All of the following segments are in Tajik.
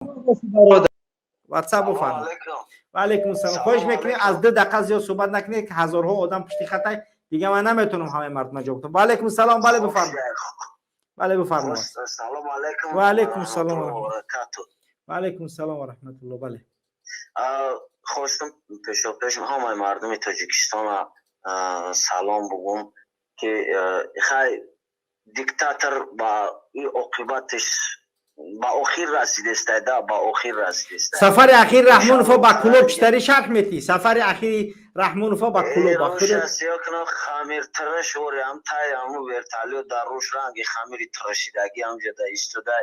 Ватсап, буфармо. Ва алайкум ассалом. Хоҳиш мекунем, аз 2 дақиқа зиёд суҳбат накунед, ки ҳазорҳо одам пушти хатай, дига ман наметавонам ҳамаи мардума ҷавоб кунам. Ва алайкум ассалом, бале, бифармо, бале, бифармо. Салому алайкум. Ва алайкум ассалом. Ва алайкум ассалом ва раҳматулло, бале. Хостам пешопеш ҳамаи мардуми Тоҷикистона салом бугум, ки хай, диктатор ба оқибатиш ба охир расидеста да, ба охир расидеста. Сафари ахири Раҳмоновҳо ба Кулоб читари шарҳ метӣ? Сафари ахири Раҳмоновҳо ба Кулоб? Хамиртираш ори ам тай аму вертолёт дар руш ранги хамири тирашидагӣ ҳамҷода истода.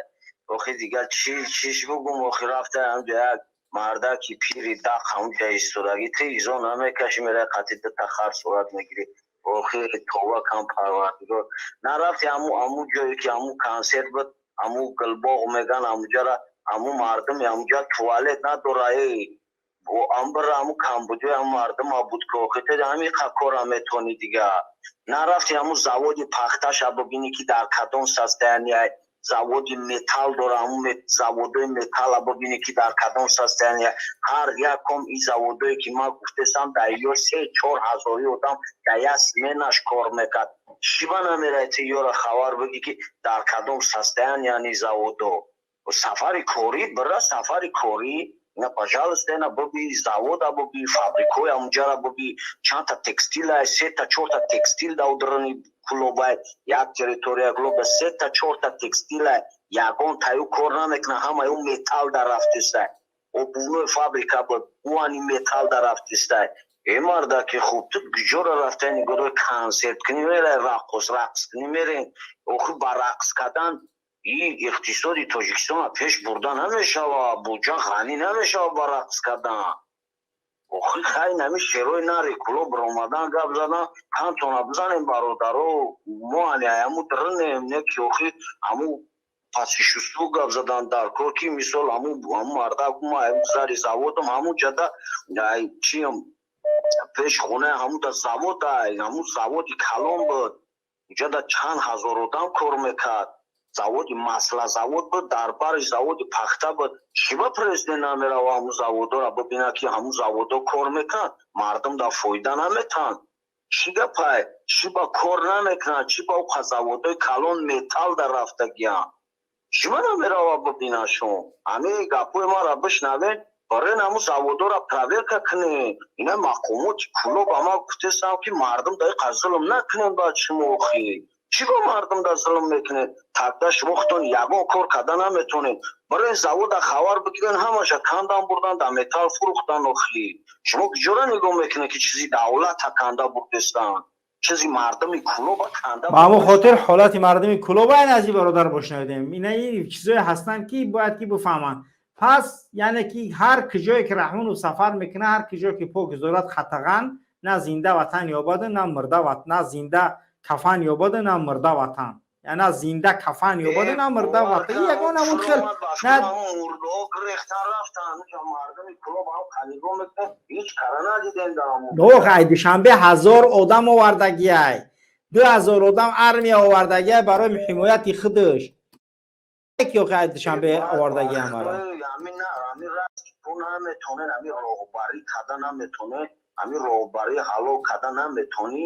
Охи, дигар чи чиш бугум? Охи, рафта ҳамҷо як мардаки пири дақ ҳамҷа истодагӣ, ти изо намекаши, мерай қати дута хар сурат мегирӣ. Охи, това кам, Парвардигор. Нарафти аму ҷое ки аму консерт буд, аму Гулбоғ меган амуҷара, аму мардуми амуҷа туалет надора. Э, амбира аму камбудиои аму мардума буд, ки охи, те ҳамиқа кора метавонӣ. Дига нарафти аму заводи пахташа бибинӣ, ки дар кадом состояние. Заводи металл дора, аму заводои металла бибинӣ, ки дар кадом состояние. Ҳар яком и заводое, ки ман гуфтесам, дар ё се чор ҳазори одам дар як сменаш кор мекард. Чиба намераи ти ёра хабар бигӣ, ки дар кадом состояние заводо? Сафари корӣ бира, сафари корӣ ина, пожалуйста, ина буби, завода буби, фабрикои амуҷара буби, чандта текстила, сета чорта текстил даудрони Кулобай, як территория Кулоба сета чорта текстила, ягон таю кор намекуна, ҳамаи ӯ металл дарафтиста. Обувной фабрика буд, буани металл дарафтиста. Э, мардаки хуб, ту куҷора рафта? Нигоҳ, консерт кунӣ мерай, раққос рақс кунӣ мерен. Охи, ба рақс кардан и иқтисоди Тоҷикистона пеш бурда намешава, буҷа ғанӣ намешава ба рақс кардан. Охи, хай, нами шерои нари Кулоб ромадан, гап задан, кантона бизанем, бародаро. Мо ани аму дрнем не, ки охи, аму пасишусту гап задан дар кор, ки мисол аму мардак ма зари заводам ҳаму ҷада чиям, пеш хонаи ҳамуда завод, ҳаму заводи калон буд, ҷада чанд ҳазор одам кор мекард. Заводи маслозавод буд, дар бари заводи пахта буд. Чиба президент намерава ҳамун заводора бибинад, ки ҳамун заводо кор мекунад, мардум дар фоида наметаҳанд? Чӣ гапай? Чӣ ба кор намекунанд? Чӣ ба уқа заводои калон металл дар рафтагиянд? Чиба намерава бибинашон? Ҳамин гапҳои маро бишнавед, барои ҳамун заводора проверка кунед. Ина мақомоти Кулоб, ама гуфтесам, ки мардум дар иқа зулм накунем. Баъд шумо охи чӣ ба мардум дар зулм мекунед? Тогда шумо худтон ягон кор карда наметавонед. Барои завода хабар бигирен, ҳамаша кандан бурдан, дар металл фурӯхтан. Охи, шумо куҷора нигоҳ мекунед, ки чизи давлата канда бурдестанд, чизи мардуми Кулоба канда? Ба ҳамон хотир ҳолати мардуми Кулоба ин аз ин бародар бошнавидем. Ина чизое ҳастанд, ки бояд ки бифаҳманд. Пас яъне ки ҳар куҷое ки Раҳмонов сафар мекунад, ҳар куҷое ки по гузорад, хатаған, на зинда ватан ёбаду, на мурда, на зинда кафан ёбаду, на мурда ватан, на зинда кафан ёбаду, на мурда ватан. Ягон ҳамун хел. Рехтан рафтан мардуми Кулоб ҳам нигоҳ мекунад, ҳеҷ кара надидем дар. Ох, ай Душанбе 1000 одам овардагиай, 2000 одам армия овардагиай барои ҳимояти худаш, ки охи, ай Душанбе овардагиам ара. Наметонен, ами роҳбарӣ карда наметонен, ами роҳбарӣ ҳалол карда наметонӣ.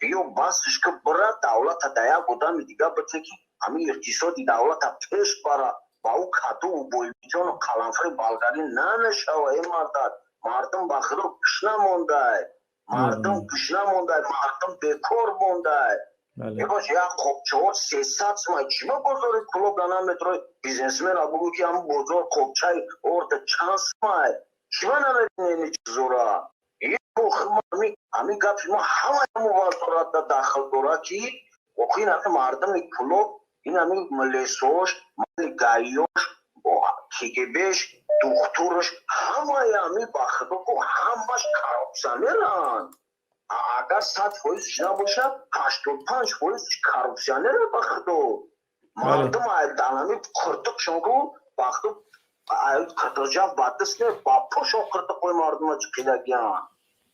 Биё, басш ки бира, давлата да як одами дига бите, ки ҳамин иқтисоди давлата пеш бара. Ба ӯ каду бойбиҷону қаламфури балгарӣ намешава. Э, мардак, мардум ба худо гушна мондай, мардум гушна мондай, мардум бекор мондай. Ебош, як қопчаҳо 300 сумай. Чима бозори Кулоб да наметрои, бизнесмена бугӯ, ки ҳамн бозор қопчаи орда чанд сумай? Чима намебинени чизора? Ҳамин гапи мо ҳамаи вазоратда дахл дорад, ки охи, ин ҳами мардуми Кулоб, ин ҳами лесош, мали гаёш, КГБш, духтураш, ҳамаи ҳами, ба худо, ҳамаш коррупсионеранд. Агар 100%ш набошад, 85%ш коррупсионера. Ба худо, мардум дар ҳами қиртиқшон ку, ба худо, қиртиқҷав ба даст не, ба пошон қиртиқҳои мардума чиқидагиянд.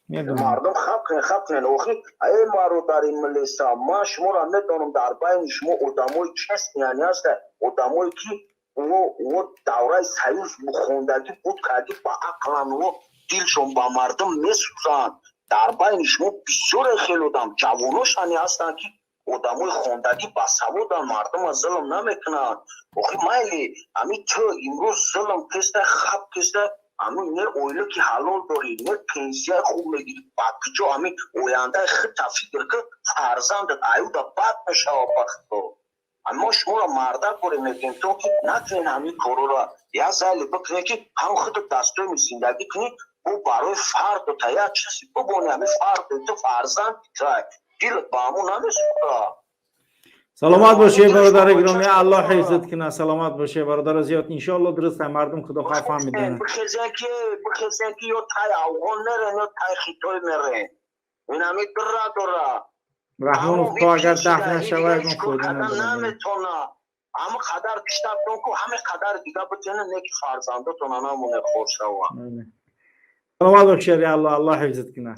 Мардум, хаб кунед, хаб кунед. Охи, эй бародари милиса, ман шуморо медонам, дар байни шумо одамои честный ҳаста, одамое ки Во давраи Союз хондагӣ буд, кардӣ, ба ақлан, во дилшон ба мардум месӯзанд. Дар байни шумо бисёре хел одам ҷавоношане ҳастанд, ки одамои хондагӣ, басаводан, мардума зулм намекунанд. Охи, майли, ами ту имрӯз зулм кеста, хаб кеста, ами не оила ки ҳалол дорӣ, не пенсияи хуб мегирӣ. Ба куҷо? Ами ояндаи худта фикр ки, фарзандат аюда бад мешава. Ба худо, мо шуморо мардак борем, мегӯем, то ки накунед ҳамин корора, як зайли бикунед, ки ҳам худат дастои зиндагӣ кунӣ, бо барои фардота як чизи бубони. Ҳамин фарду ту фарзанд дилат ба ҳамун намесӯзад. Саломат бошед, бародари гиромӣ, Аллоҳ ҳифзат кунад. Саломат бошед, бародари зиёд. Иншоалло, дуруст, мардум худохоҳ фаҳмиданд. Бихезен, ки ё тай Афғон мерен, ё тай Хитой мерен. Ин ҳами дира дора. Раҳмонов то агар дафн нашава, ягон фоида надорад. Наметона. Ҳама қадар киштабтон ку, ҳаме қадар дига битена, не ки фарзандотона намоне хор шава. Саломат бошед, Аллоҳ, Аллоҳ ҳифзат кунад.